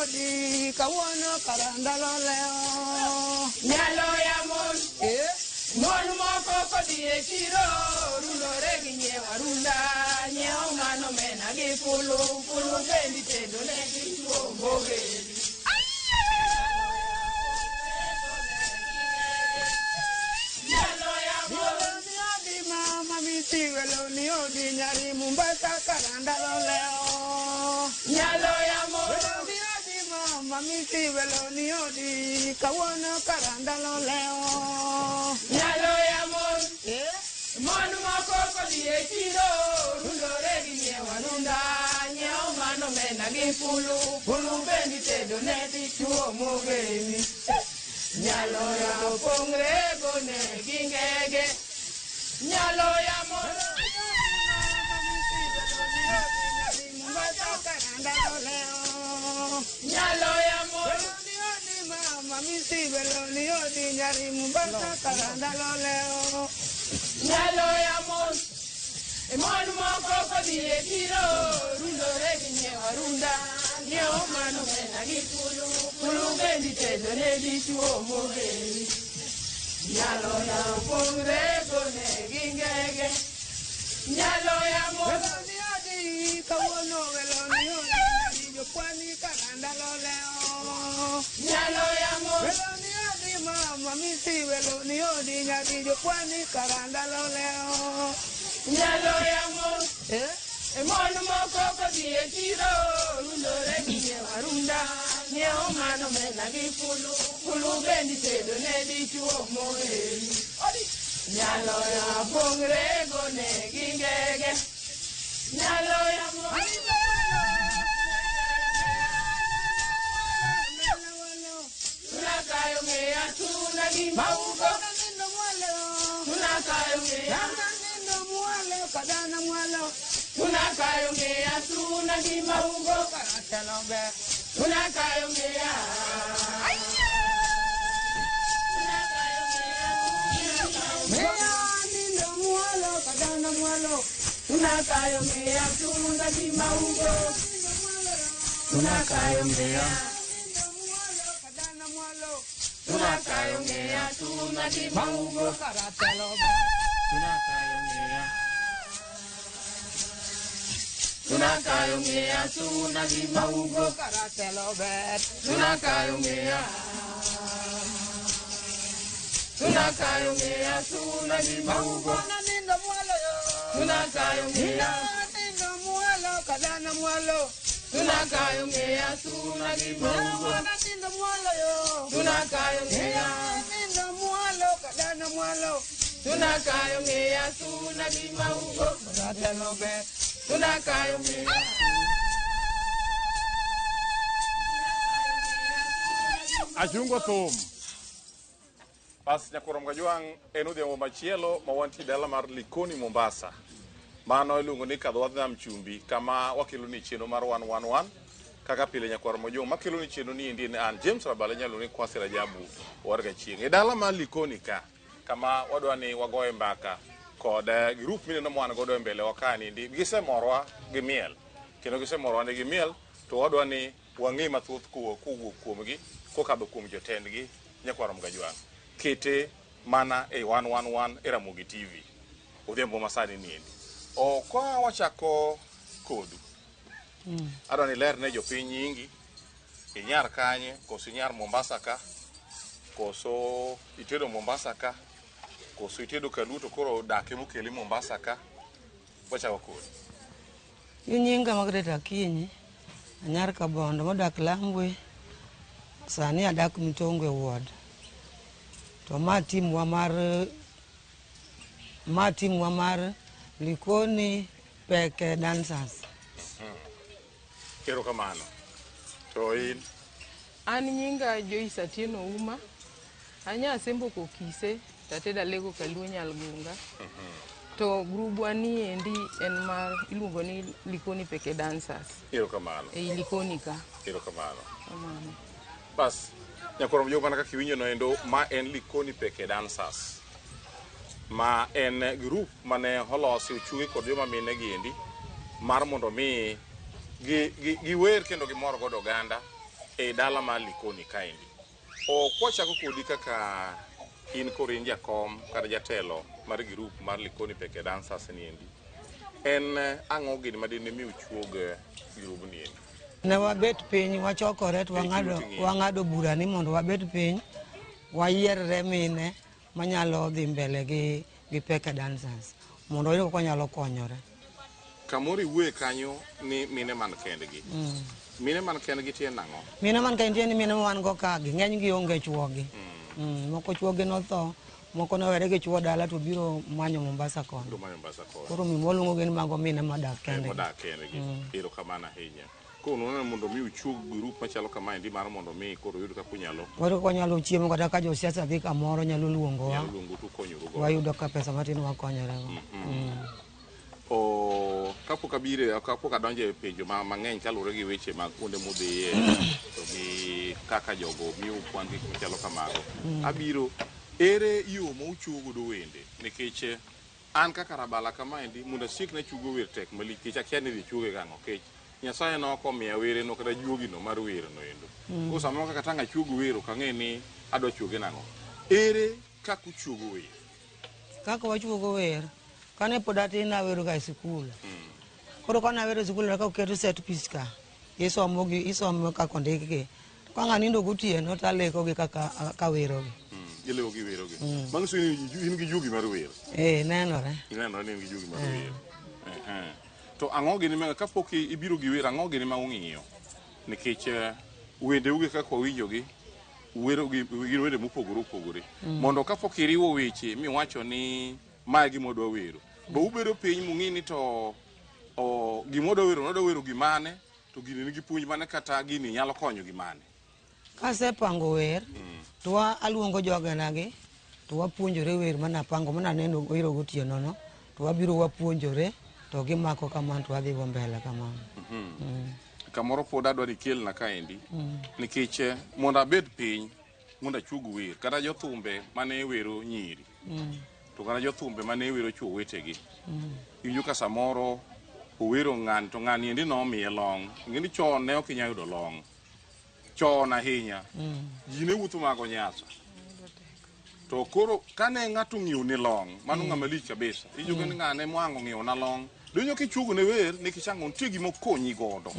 odi kawuono kara ndalo leo. Nyalo ya mon. Eh? Mon moko kodhi e chiro rundore gi nyiewo arunda nyiewo mano mena gi fulu fulu bendi tedo ne dichuo mogeni. Nyalo ya mon. Weloni odi mama misi weloni odi nyari Mombasa kara ndalo leo. Nyalo ya mon. Weloni odi mama misi weloni odi kawuono kara ndalo leo. Nyalo ya mon. Eh? Mon moko kodhi e chiro rundore gi nyiewo arunda nyiewo mano mena gi fulu fulu bendi tedo ne dichuo mogeni. Nyalo ya pongre gone gi ngege. Nyalo ya mon. Mombasa kara ndalo leo. Nyalo ya mon. Weloni odi mama misi weloni odi nyari Mombasa kara ndalo leo. Nyalo ya mon. Mon moko kodhi e chiro rundore gi nyiewo arunda nyiewo mano mena gi fulu fulu bendi tedo ne dichuo mogeni. Nyalo ya pongre gone gi ngege. Nyalo ya mon. Weloni odi kawuono weloni odi nyari jopwani kara ndalo leo. Nyalo ya mon. Weloni odi mama misi weloni odi nyari jopwani kara ndalo leo. Nyalo ya mon. Eh? Mon moko kodhi e chiro rundore gi nyiewo arunda nyiewo mano mena gi fulu fulu bendi tedo ne dichuo mogeni. Nyalo ya pongre gone gi ngege. Nyalo ya mon. Tunakayo ng'eya tuna gi maugo. Tunakayo ng'eya. Kadana mwalo. Tunakayo ng'eya tuna gi maugo. Karatelo be. Tunakayo ng'eya. Mea nindo mwalo kadana mwalo. Tunakayo ng'eya tuna gi maugo. Tunakayo ng'eya. Nindo mwalo kadana mwalo. Tunakayo ng'eya tuna gi maugo. Karatelo be. Tunakayo ng'eya. Tunakayo ng'eya tuna gi maugo. Karatelo be. Tunakayo ng'eya. Tunakayo ng'eya tuna gi maugo. Mwana nindo mwalo yo. Tunakayo ng'eya. Nindo mwalo kadana mwalo. Tunakayo ng'eya tuna gi maugo. Mwana nindo mwalo yo. Tunakayo ng'eya. Nindo mwalo kadana mwalo. Tunakayo ng'eya tuna gi maugo. Karatelo be. Tunakayo ng'eya. Achungo thum. Bas nyakwar Mgajwang' en odhiambo machielo ma wantie dala mar Likoni Mombasa. Mano iluongo ni Kadhwadh Nam Chumbi kama wakelo ni chenro mar 111 kaka pile nyakwar Mojong makelo ni chenro ni endi en an James Rabala nyalo ni Kwasi Rajabu warga chieng'. E dala mar Likoni ka kama wadwa ni wagoye mbaka kod grup mineno ma wan godo e mbele wa ka ni endi gisemorowa gi miel kendo gisemorowa ni gi miel to wadwa ni wang'e mathoth kowuok kuomgi kokadho kuom jotendgi nyakwar Mgajwang'. Kete mana e 111 e Ramogi TV odhiambo masani ni endi. O ka wachako kodu. Adwa ni iler ne jopiny nyingi, inyar kanye, koso inyar Mombasa ka, koso itedo Mombasa ka, koso itedo Kaluo to koro dak emokeli Mombasa ka. Wachako kodi. Nyinga Margaret Akinyi, anyar Kabondo modak Lambwe, sani adak Mtongwe ward. To ma timwa mar Likoni Peke Dancers. Erokamano. To in? An nyinga Joyce Atieno Uma. Anya Asembo Kokise, tatedo Alego Kaluo Nyalgunga. To grubwa ni endi en mar iluongo ni Likoni Peke Dancers. Erokamano. Ei Likoni ka. Erokamano. Kamano. Bas, nyakwar Mojong mana kaka iwinjo no endo, ma en Likoni Peke Dancers. Ma en group mane olosi ochungi kod joma mine gi endi mar mondo mi giwer kendo gimor godo oganda e dala mar Likoni kaendi. O kwachako kodi kaka in koro in jakom kata jatelo mar group mar Likoni Peke Dancers ni endi. En ang'o gini madine mi uchuog grubni endi? Ne wabet piny wachokore to wang'ado bura ni mondo wabet piny wayierre mine manyalo dhi mbele gi Peke Dancers mondo wayud kaka wanyalo konyore. Kamoro iwuoye kanyo ni mine man kendgi. Mine man kendgi tie nang'o? Mine man kendgi ni mine wan go ka gi ng'eny gi onge chuogi. Moko chuogi notho, moko nowere gi chuo dala to biro manyo Mombasa kono. Biro manyo Mombasa kono. Koro mi waluongo gi ni mago mine modak kendgi. Modak kendgi. Erokamano ahinya. Koro uneno mondo mi uchuog grup machalo kamaendi mar mondo mi koro uyud kaka unyalo Wayudo kaka wanyalo chiemo kata ka josiasa dhi kamoro nyalo luongowa. Nyalo luongo to ukonyoru godo. Wayudo ka pesa matin wakonyorego. O kapok abiro kapok adonjo e penjo mang'eny kaluwore gi weche mag kuonde mudhiye to gi kaka jogo miyo kwan gik machalo kamago. Abiro ere yo ma uchuogo godo wende nikech an kaka rabala kamaendi mondo asiek nachuogo wer tek malich nikech akia ni idhi chuoge gang'o nikech Nyasaye ne ok omiya wereno kata juogino mar werno endo. Koro samoro kaka tang' achuog wer ok ang'e ni adwa chuoge nang'o. Ere kaka uchuogo wer? Kaka wachuogo wer, kane pod atin nawero ga e sikul. Koro kane awero e sikul kaka oket set piece ka, isomo gi isomo kaka ondikgi. Ka ng'a nindo gotieno to alekogi kaka kawerogi. Ileko gi iwerogi. Manyiso ni in gi juogi mar wer. Eh, nenore. Nenore ni in gi juogi mar wer. To ang'o gini ma kapok ibiro gi wer ang'o gini ma ung'iyo? Nikech wendeu gi kaka wawinjogi wero gi gin wende mopogore opogore. Mondo kapok iriwo weche miwacho ni mae gima wadwa wero. Be ubedo piny mung'i ni to gima wadwa wero wadwa wero gimane to gini nigi puonj mane kata gini nyalo konyo gimane. Kasepango wer to aluongo jogenagi to wapuonjore wer manapango mananeno wero gotieno no to wabiro wapuonjore to gimako kamano to wadhi go mbele kamano. Kamoro pod adwa ni ikelna kaendi nikech mondo abed piny mondo achuog wer kata jothumbe mane wero nyiri to kata jothumbe mane wero chuo wetegi. Iwinjo ka samoro owero ng'ani to ng'ani endi nomiye long'. Ing'e ni chon ne ok inyal yudo long'. Chon ahinya. Ji ne wuotho mana gonyasa. To koro kane ng'ato ong'iewo ne long', mano ng'ama lich kabisa. Iwinjo ni ng'ane mwang' ong'iewo na long'. Donjo kichuogo ne wer nikech ang'o nitie gima okonyi godo.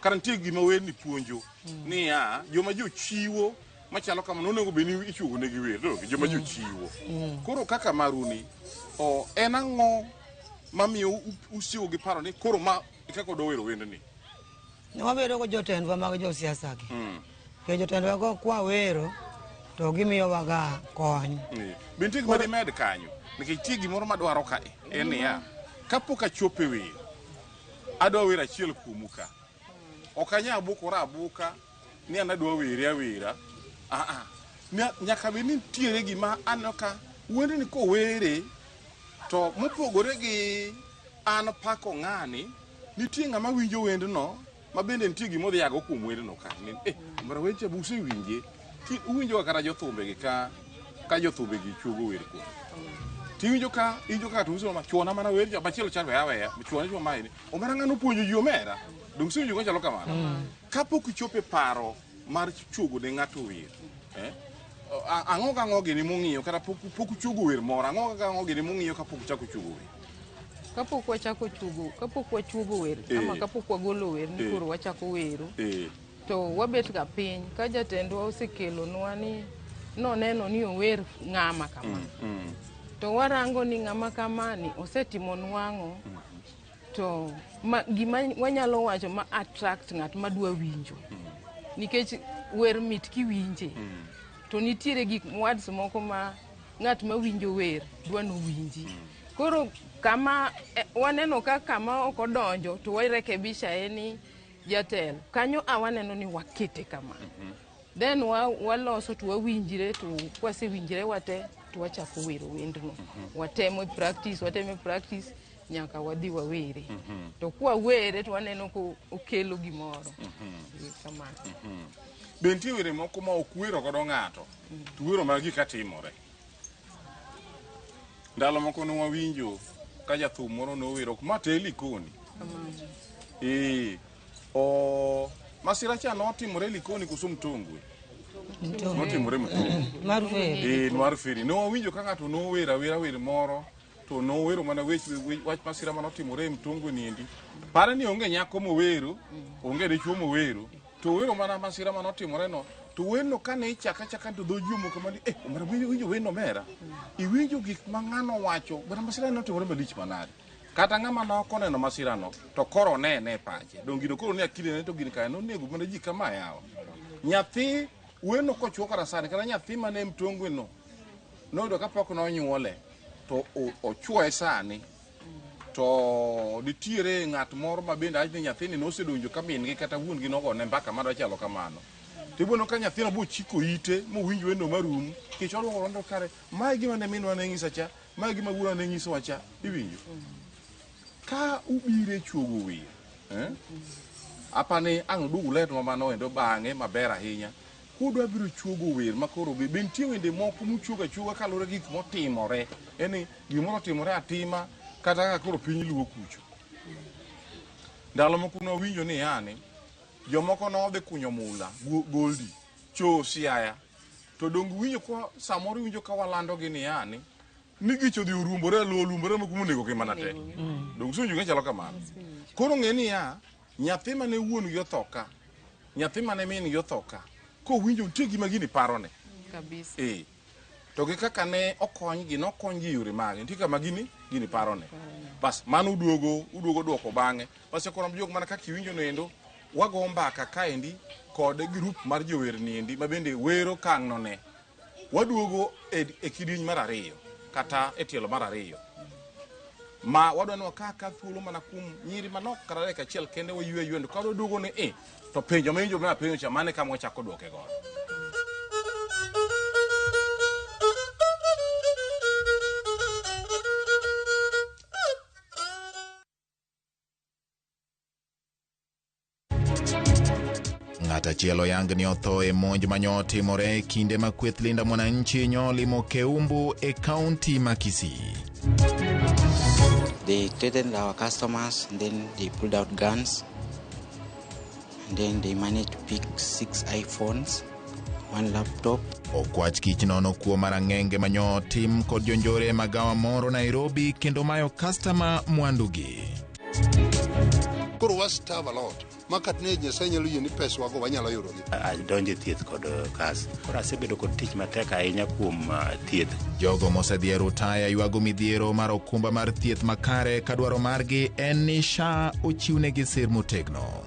Kata nitie gima werni puonjo. Niya, joma jochiwo machalo kamano onego bed ni ichuogo negi wer. To joma jochiwo. Koro kaka maruni, en ang'o mamiyo usiwo gi paro ni koro ma kaka odwa wero wendni? Ne wabedo go jotendwa mag josiasa gi. Nikech jotendwa go kwa wero to gimiyowa ga kony. Be nitie gima dimed kanyo? Nikech nitie gimoro madwaro kae. En niya, kapok achopo e wer, adwa wer achiel kuomu ka. Ok anyal bukora abuka ni an adwa were awera. Nyaka bed ni nitiere gima aneno ka wendni kowere to mopogore gi an pako ng'ani, nitie ng'ama winjo wendno ma bende nitie gima odhi yago kuom wendno ka. Mara weche be usewinje. Uwinjo kata jothumbe gi ka jothumbe gi chuogo wer kuom. Tiwinjo ka iwinjo ka to ma chuona mana wer ja machielo chal weya weya chuona chuona maeni. Omera ng'ano puonjo ji omera. Dong usewinjo ka chalo kamano. Kapok ichopo e paro mar chuogo ne ng'ato wer. Ang'o ka ang'o gini mung'iyo kata pok uchuogo wer moro? Ang'o ka ang'o gini mung'iyo kapok uchako chuogo wer? Kapok wachako chuogo, kapok wachuogo wer, ama kapok wagolo wer ni koro wachako wero. To wabet ga piny ka jatendwa osekelonwa ni noneno ni ower ng'ama kama. To warango ni ng'ama kama ni osetimonwa ang'o. To gima wanyalo wacho ma attract ng'at madwa winjo. Nikech wer mit kiwinje. To nitiere gik words moko ma ng'at ma winjo wer dwa nowinji. Koro kama waneno ka kama ok odonjo to warekebisha en ni jatelo. Kanyo a waneno ni wakete kama. Then waloso to wawinjre to kwasewinjre wate to wachako wero wendno. Watemo practice, nyaka wadhi wawere. To kwa were to waneno ko okelo gimoro. Kamano. Be nitie were moko ma ok wero godo ng'ato, to wero mar gik katimore. Ndalo moko ne wawinjo ka jathum moro nowero ma te Likoni. Masira cha notimore Likoni koso Mtongwe? Notimore Mtongwe. Mar feri. Mar feri. Ne wawinjo ka ng'ato nowero awera wer moro to nowero mana wach masira manotimore e Mtongwe niendi. Pare ni onge nyako mowero, onge dichuo mowero, to owero mana masira manotimore no. To werno kane ichaka chaka to dho ji omoko mani, omera winjo werno omera. Iwinjo gik ma ng'ano wacho, bwana masira notimore malich manade. Kata ng'ama nok oneno masirano, to koro onene e pache. Dong' gino koro ni akilene to gini kare nonego mana ji kama yawa. Nyathi werno kochuo kata sani, kata nyathi mane Mtongwe no, noyudo kapok nonyuole, to ochuoye sani. To nitiere ng'at moro ma bende awach ni nyathini nosedonjo ka min gi kata wuon gi nogone mbaka madwa chalo kamano. To ibo neno ka nyathino bochiko ite mowinj wendo marum, nikech odwoko rondo kare, mae gima ne minwa ne nyisa cha, mae gima wuonwa ne nyisowa cha, iwinjo? Ka ubiro e chuogo wer, apani ang' uduog ulernwa mano endo bang'e maber ahinya. Kudwa biro chuogo wer ma koro be nitie wende moko muchuogo achuoga kaluwore gi gik motimore. Yani gimoro otimore atima kata kaka koro piny luo kucho. Ndalo moko nwawinjo ni yani jomoko nodhi kunyo mula goldi cho Siaya. To dong winjo ka samoro iwinjo ka walando gi ni yani ni gicho dhi oruombore lowo oluombore ma kuma onego gi mana te. Dong usewinjo gima chalo kamano. Koro ng'e niya, nyathi mane wuon gi otho ka, nyathi mane min gi otho ka, kowinjo nitie gima gini parone. Kabisa. To gi kaka ne okonygi, nokonygi e yore mage, nitie kama gini parone. Bas, mano uduogo duoko bang'e. Bas, koro jok mana kaka iwinjo noendo, wago mbaka kaendi kod grup mar jower niendi ma bende wero kang'no ne. Waduogo e kidieny mar ariyo, kata e tielo mar ariyo. Ma wadwa ni waka thuolo mana kuom nyiri manok kata dakika achiel kende waywe aywe, ka waduogo ni to penjo ma iwinjo mana penjo cha, mane kama wachako duoke godo. Ng'at achiel oyang ni otho e monj manyo otimore e kinde ma kweth Linda Mwananchi nyolimo Keumbu e kaunti ma Kisii. They threatened our customers, and then they pulled out guns, and then they managed to pick 6 iPhones, 1 laptop. Okwach kich nono kuo mar ang'enge manyo otim kod jonjore e magawa moro Nairobi kendo mayo customer mwandugi. Koro wa starve a lot. Ma kat ne Nyasaye nyalo yie ni pesa wago wanyalo yudogi. Adonjo e thieth kod kas. Koro asebedo kod tich matek ahinya kuom thieth. Jogo mosedhi e rutaya ywago midhiero mar okumba mar thieth makare ka dwaro margi en ni SHA ochiwnegi sir motegno.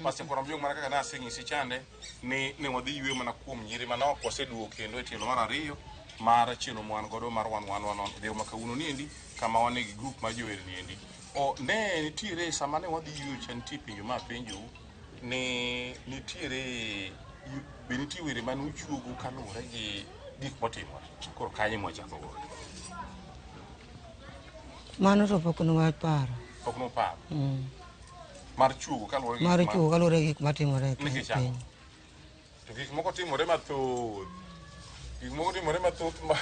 Pastor Koram Jong mana kaka naseng'isi chande ni ne wadhi yweyo mana kuom nyiri manok waseduogo kendo e tielo mar ariyo mar chenro ma wan godo mar wan wan wan odhiambo ma kawuono niendi kama wan gi group mar jower niendi. O ne nitiere sama ne wadhi yweyo cha nitie penjo ma apenjou ni nitiere be nitie were mane uchuogo kaluwore gi gik motimore. Koro kanyo ema wachako godo. Mano to pok nwaparo. Pok nuparo? Mar chuogo kaluwore gi Mar gik ma chuogo kaluwore gi gik matimore e Nikech piny. ang'o? To gik moko timore mathoth. Gik moko timore mathoth ma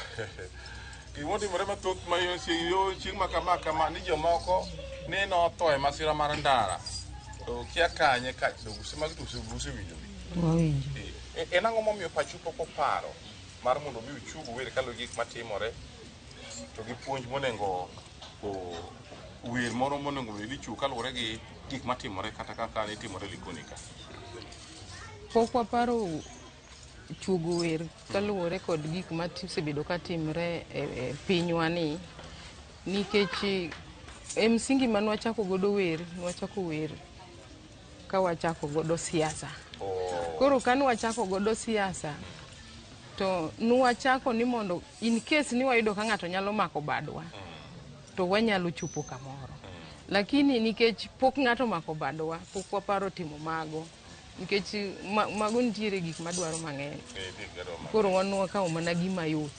gik moko timore mathoth ma yo chieng' yo chieng' ma kama kama ni jomoko ne notho e masira mar ndara. To kia kanye ka to use mag to usewinjo gi. Wawinjo. En ang'o momiyo pachu pok oparo mar mondo mi uchuog wer kaluwore gi gik matimore to gi puonj monego o wer moro monego bed ni ichuo kaluwore gi gik matimore kata kaka ne timore Likoni ka. Pok waparo chuogo wer kaluwore kod gik ma osebedo ka timre e pinywa ni, nikech e msingi mane wachako godo wer, nwachako wer ka wachako godo siasa. Koro ka nwachako godo siasa, to nwachako ni mondo in case ni wayudo ka ng'ato nyalo mako badwa, to wanyalo chopo kamoro. Lakini nikech pok ng'ato omako badwa, pok waparo timo mago. Nikech mago nitiere gik madwaro mang'eny. Koro wan wakawo mana gima yot.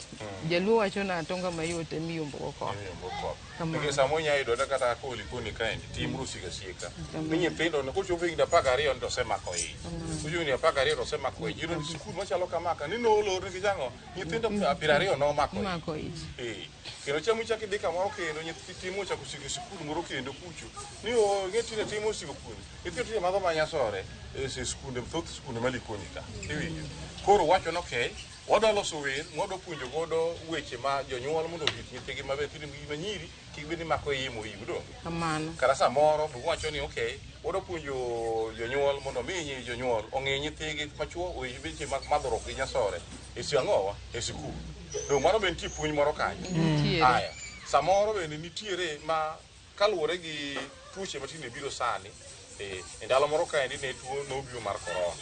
Jaluo wacho na atonga mayot ema iyombo go koth. Ema iyombo go koth. Kamano. Nikech samoro inyalo yudo kata kolikoni kaendi tim rusika sieka ni nyithindo ne kochopo higni 12 to osemako ich. Kochopo higni 12 to osemako ich. Iyudo ni sikul machalo kama ka ni nolor nikech ang'o? Nyithindo 20 nomako ich. Mako ich. Eh, kendo chieng' michako idhi kamoro kendo nyithi timo ochako siko e sikul moro kendo kucho ni o ing'e tinde timo osiko kuno nyithindo tinde madho manyasore e skunde thoth skunde ma Likoni ka iwinjo koro wacho ni okay wadwa loso wer mwadwa puonjo godo weche ma jonyuol mondo orit nyithigi maber nyithindo ma nyiri kik bed ni mako iye mohiu donge Kamano. kata samoro be wacho ni okay wadwa puonjo jonyuol mondo mi jonyuol ong'e nyithigi machuo weche mag madhruok gi nyasore e si ang'owa e sikul dong mano be nitie puonj moro kanyo Nitiere. aya samoro bende nitiere ma kaluwore gi tuoche matinde biro sani e ndalo moro kaendi ne tuo nobiro mar korona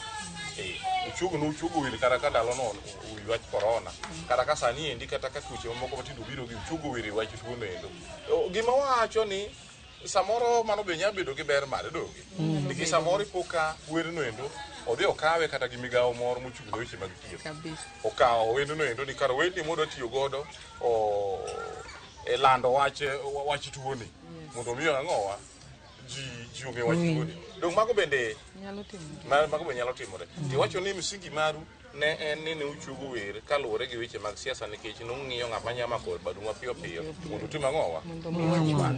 ochuogo nochuogo wer kata ka ndalono wi wach korona kata ka sani endi kata ka tuoche mamoko matinde obiro gi ochuogo wer e wach tuono endo gima wacho ni samoro mano be nyalo bedo gi ber mare donge nikech samoro ipo ka werno endo odhi okawe kata gi migawo moro mochung' ne weche mag thieth Kabisa. okawo wendno endo ni kar wendni modwa tiyo godo o e lando wach wach tuoni mondo omi ang'owa ji ong'e wach tuoni dong mago bende Nyalo timore. mago be nyalo timore tiwacho ni msingi maru ne en ni ne uchuogo wer kaluwore gi weche mag siasa nikech nung'iyo ng'ama nyalo mako badu mapiyo piyo mondo utim ang'owa Mondo mi wach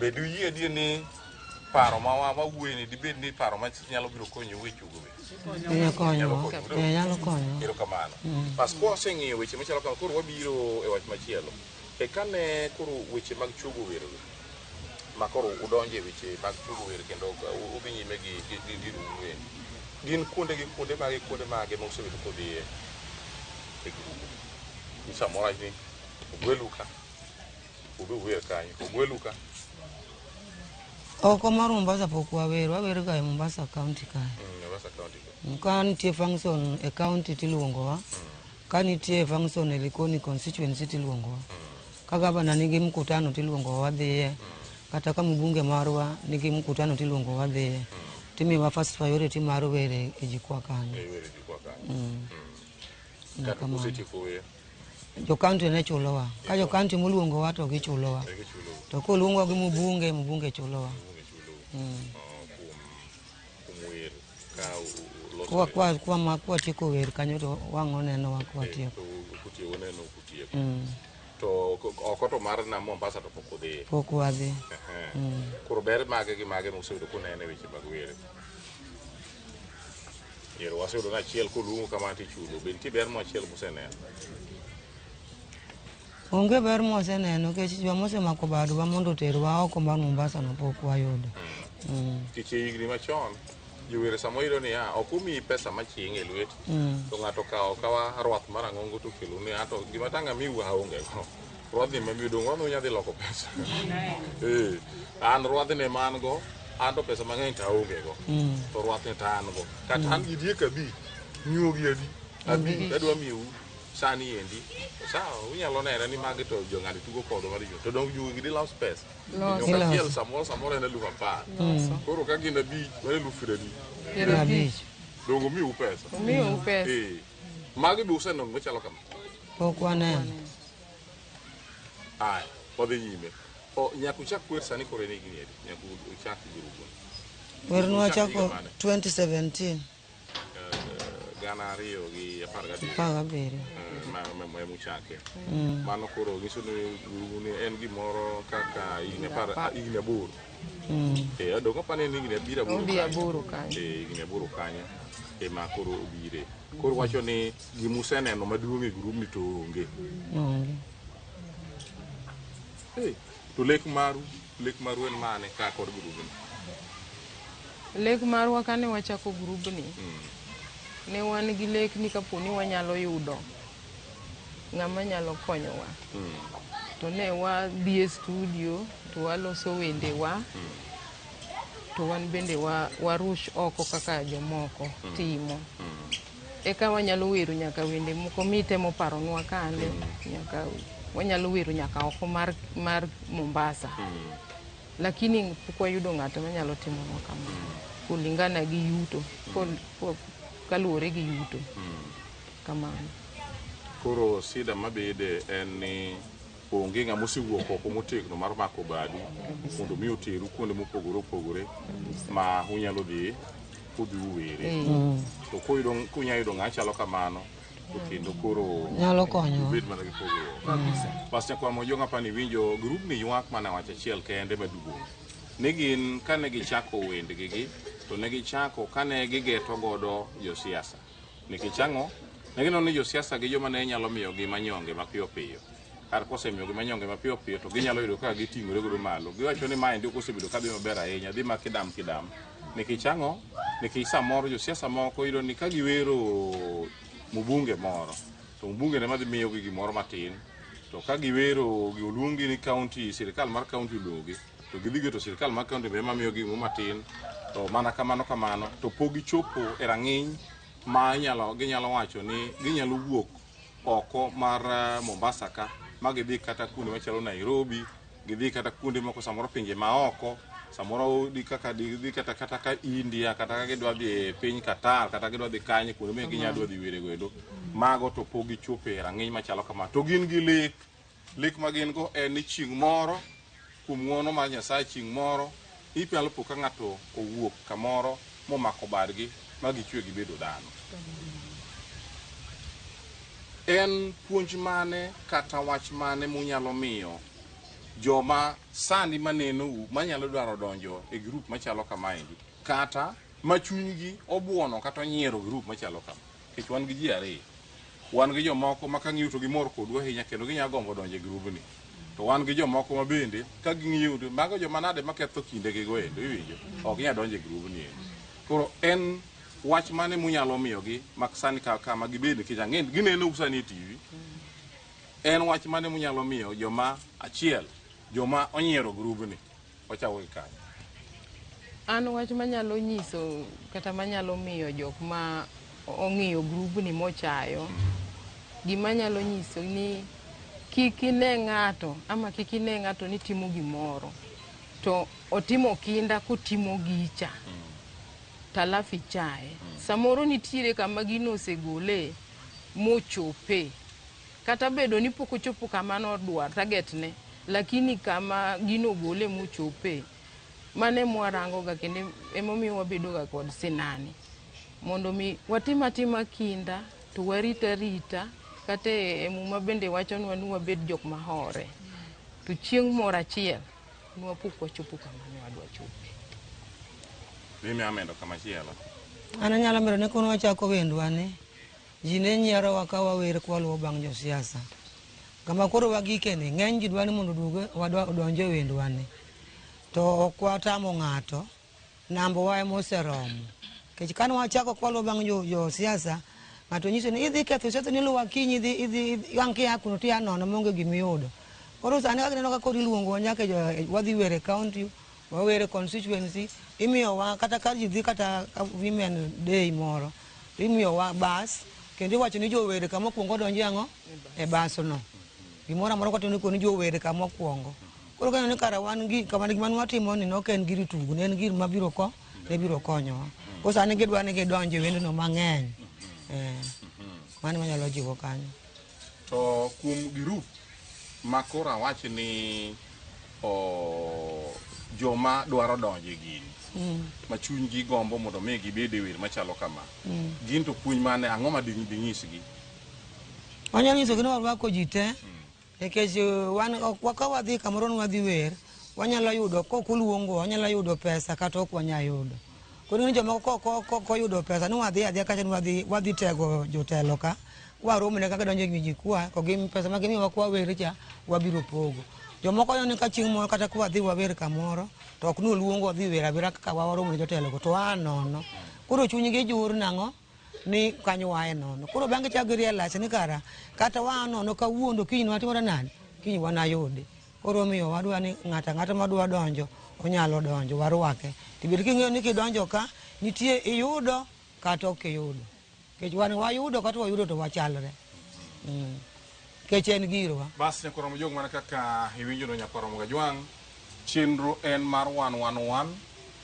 bed uyie adier ni paro ma wawuoye ni dibed ni paro ma nyalo biro konyou e chuogo wer Nyalo konyowa. Eh, nyalo konyowa. Erokamano. Bas kwa waseng'iyo weche machalo kama koro wabiro e wach machielo. E kane koro weche mag chuogo wer ma koro udonje e weche mag chuogo wer kendo udhi nyime gi gi endi. Gin kuonde gi kuonde mage ma usebedo kudhiye e grubu. Ni samoro ni ogwelu ka, udhi uwer kanyo, ogwelu ka. Oko mar Mombasa pok wawero, wawero ga e Mombasa County kae. Mombasa County ka. Ka nitie function e county tiluongowa, ka nitie function e Likoni constituency tiluongowa, ka gavana nigi mkutano tiluongowa wadhiye, kata ka mbunge marwa nigi mkutano tiluongowa wadhiye, timiwa first priority mar wer e jukwaa kanyo. E wer e jukwaa kanyo. Kata Kamano. kusetieko wer, Jo county ne chulowa, ka jo county moluongowa to gichulowa, e gichulou. to koluongwa gi mbunge, mbunge chulowa. Mbunge chulou. Kuom wer ka uloso Kwa kwa kwa ma kwa tieko wer kanyo to wang' onenowa kwa tieko. to kutieko neno kutieko. To oko to mar nam Mombasa to pok udhiye. Pok wadhi. Koro ber mage gi mage museyudo kunene weche mag wer. Ero waseyudo ni achiel koluongo kamano tichulo. Be nitie ber machielo museneno? Onge ber mwaseneno nikech joma osemako badwa mondo oterwa oko mar Mombasa no pok wayudo. Nikech e higni machon jower samoro iyudo niya ok omiyi pesa maching' e lweti to ng'ato okawo akawa rwath mar ang'ongo to okelo ni ato gima tang' amiu aonge go. Rwadhni ema amiu dong' rwadhni unya dhi loko pesa. An rwadhni ema an go, an to pesa mang'eny to aonge go. To rwathni to an go. Kata an gi diek abich, nyuogi adi? Abich adwa miyou sani endi. Sawa, unyalo nene ni magi to jong'ani tugo kodwa maricho. To dong' juogi dilos pesa. Loso. Nyuok achiel samoro en 10,000. Koro ka gin abich, mano 20,000. 50. Dong' omiu pesa. Omiu pesa. Magi be useneno machalo kama. Pok waneno. Aya, wadhi nyime. O nyaka uchak wer sani koro en higni adi? Nyaka uchak grubu. Wer nwachako 2017. 2017. 17. Ma muchake. Mano koro nyiso ni grubu ni en gimoro kaka higni 8. Dong' apani en higni 8 Odhi 8 kanyo. Higni 8 kanyo ema koro obire. Koro wacho ni gimuseneno maduong' e grubni to onge. Onge. To lek maru en mane ka kod grubni? Lek marwa kane wachako grubni, ne wan gi lek ni kapo ni wanyalo yudo ng'ama nyalo konyowa. To ne wadhi e studio to waloso wendewa, to wan bende warush oko kaka jomoko timo. Eka wanyalo wero nyaka wende moko mitemo paronwa kande, nyaka wanyalo wero nyaka oko mar Mombasa. Lakini pok wayudo ng'ato manyalo timonwa kamano kulingana gi yuto, kaluwore gi yuto. Kamano. Koro sida mabede en ni Onge ng'ama osewuok oko motegno mar mako badu mondo mi oteru kuonde mopogore opogore ma unyalo dhi udhi uwere. To koyudo kunyalo yudo ng'ama chalo kamano to kendo koro Nyalo konyowa. ubed mana gi pogruok. Bas nyakwar Mojong apani winjo grubni ywak mana wach achiel kende maduong'. Ni gin kane gichako wendgi gi to ne gichako kane gigeto godo josiasa. Nikech ang'o? Ne gineno ni josiasa gi joma ne nyalo miyogi manyonge mapiyo piyo. Kar kosemiyogi manyonge mapiyo piyo to ginyalo yudo kaka giting'ore godo malo. Giwacho ni maendi ok osebedo kadhi maber ahinya, dhi ma kidam kidam. Nikech ang'o? Nikech samoro josiasa moko iyudo ni ka giwero mbunge moro, to mbunge ne madhi miyogi gimoro matin. To ka giwero gi oluongi ni county, sirikal mar county oluongogi, to gidhi geto sirikal mar county be ema miyogi gimoro matin. To mana kamano kamano, to pok gichopo e rang'iny ma inyalo ginyalo wacho ni ginyalo wuok oko mar Mombasa ka ma gidhi kata kuonde machalo Nairobi, gidhi kata kuonde moko samoro pinje maoko, samoro di kaka gidhi kata kata ka India, kata ka gidwa dhi e piny Qatar, kata gidwa dhi kanye kuonde ma ginyalo dwa dhi were goendo. Mago to pok gichopo e rang'iny machalo kama. To gin gi lek. Lek ma gin go en ni chieng' moro kuom ng'uono mar Nyasaye chieng' moro inyalo po ka ng'ato owuok kamoro momako badgi ma gichwe gibedo dhano. En puonj mane kata wach mane munyalo miyo joma sani manenou manyalo dwaro donjo e grup machalo kamaendi kata ma chunygi obuono kata onyiero grup machalo kama? Nikech wan gi ji ariyo. Wan gi jomoko ma kang'iyo to gimor kodu ahinya kendo ginyalo gombo donjo e grubni. To wan gi jomoko ma bende ka ging'iyo to mago joma nade maketho kindegi go endo iwinjo ok ginyal donjo e grubni endo. Koro en wach mane munyalo miyogi mak sani kama gibed nikech ang'e ginenou sani e TV. En wach mane munyalo miyo joma achiel joma onyiero grubni wachako gi kanyo. An wach manyalo nyiso kata manyalo miyo jok ma ong'iyo grubni mochayo, gima anyalo nyiso ni kik ine ng'ato ama kik ine ng'ato ni timo gimoro to otimo kinda kotimo gicha to alafu ichaye. Samoro nitiere kama gino osegole mochope. Kata bedo ni pok ochopo kama nodwar target ne, lakini kama gino ogole mochope, mano ema warango ga kendo emomiyo wabedo ga kod sinani. Mondo mi watim atima kinda to warit arita kata e muma bende wachonwa ni wabed jok mahore. To chieng' moro achiel nwapok wachopo kama ne wadwa chope. Mimi amendo kama chielo. An anyalo medo ni kono wachako wendwa ni, ji ne nyierowa ka wawer kwaluwo bang' josiasa. Kama koro wagike ni, ng'eny ji dwa ni mondo odonj e wendwa ni. To ok watamo ng'ato, nambowa ema oseromo. Nikech kane wachako kwaluwo bang' josiasa, ng'ato nyiso ni idhi ketho siasa ni luwa kiny idhi ang' kia kuno tiya nono maonge gimiyudo. Koro sani kaka ineno ka koro iluongowa nyaka wadhi wer e county, wawer e constituency, imiyowa kata ka ji dhi kata women day moro, imiyowa bas, kendo iwacho ni jower kama okuongo donjo ang'o? E bas no. Gimoro amora kwatimo ni jower kama okuongo. Koro kaneno ni kara wan gi kama gima nwatimo ni nok en gir tugo, ne en gir mabiro ko, ne biro konyowa. Koro sani gidwa ni gidonj e wendno mang'eny. Mano manyalo jiwo kanyo. To kuom grup ma koro awach ni joma dwaro donjo e gini ma chunygi gombo mondo mi gibed e wer machalo kama, gin to puonj mane ang'o ma dinyisgi? Wanyalo nyisogi ni warwako ji te, nikech wan ka wadhi kamoro ni wadhi wer, wanyalo yudo kok oluongo, wanyalo yudo pesa kata ok wanyal yudo. Koro ni jomoko koyudo pesa ni wadhi adhiya kacha ni wadhi tego jotelo ka, waromne kaka donjo e ji kwa, to gi pesa ma gimiyowa kwa wer cha, wabiro pogo. Jomoko neno ni ka chieng' moro kata ka wadhi wawer kamoro, to ok noluongo wadhi wer awera kaka waromo ne jotelo go, to waa nono. Koro chunygi jur nang'o? Ni kanyo wae nono. Koro bang'e chak gi realize ni kara, kata waa nono kawuono kiny watimore nade? Kiny wanayudi. Koro omiyo wadwa ni ng'ato ang'ata madwa donjo, onyalo donjo, warwake. To bed king'eyo ni kidonjo ka, nitie iyudo kata ok iyudo. Nikech wan wayudo kata wayudo to wachalre. Nikech en girwa. Bas nyakwar Mojong mana kaka iwinjo no nyakwar Gajwang', chenro en mar wan wan wan,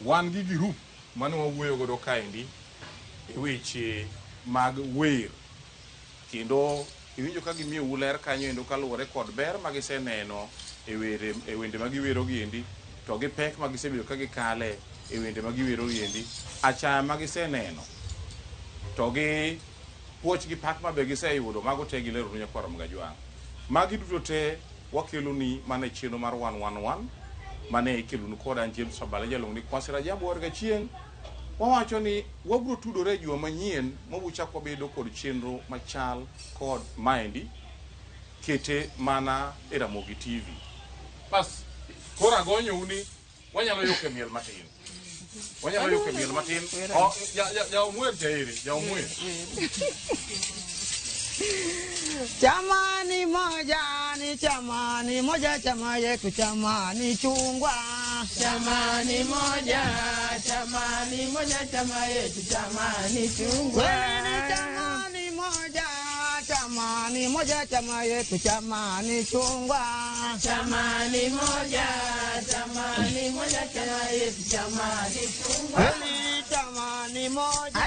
wan gi grup mane wawuoyo godo kaendi e weche mag wer. Kendo Iwinjo ka gimiyou ler kanyo endo kaluwore kod ber ma giseneno e were e wende ma giwero giendi to gi pek ma gisebedo ka gikale e wende ma giwero giendi, achaya ma giseneno to gi puoch gi pak ma be giseyudo mago te gileronu nyakwar Mgajwang'. Magi duto te wakeloni mana e chenro mar 111 mane ikelonu koda an James Abala jaluongo ni Kwasi Rajabu war gachieng'. Wawacho ni wabiro tudore e juma manyien mabuchak wabedo kod chenro machal kod maendi kete mana e Ramogi TV. Bas, koro agonyou ni wanyalo yok e miel matin. Wanyalo yok e miel matin. Oh, ja, ja, ja omwer chairi, ja omwer. Chamani moja ni chamani moja chama yetu chamani chungwa. Chamani moja, chamani moja, chama yetu chamani chungwa. Kweli ni chamani moja, chamani moja chama yetu chamani chungwa. Chamani moja, chamani moja, chama yetu chamani chungwa. Kweli chamani moja,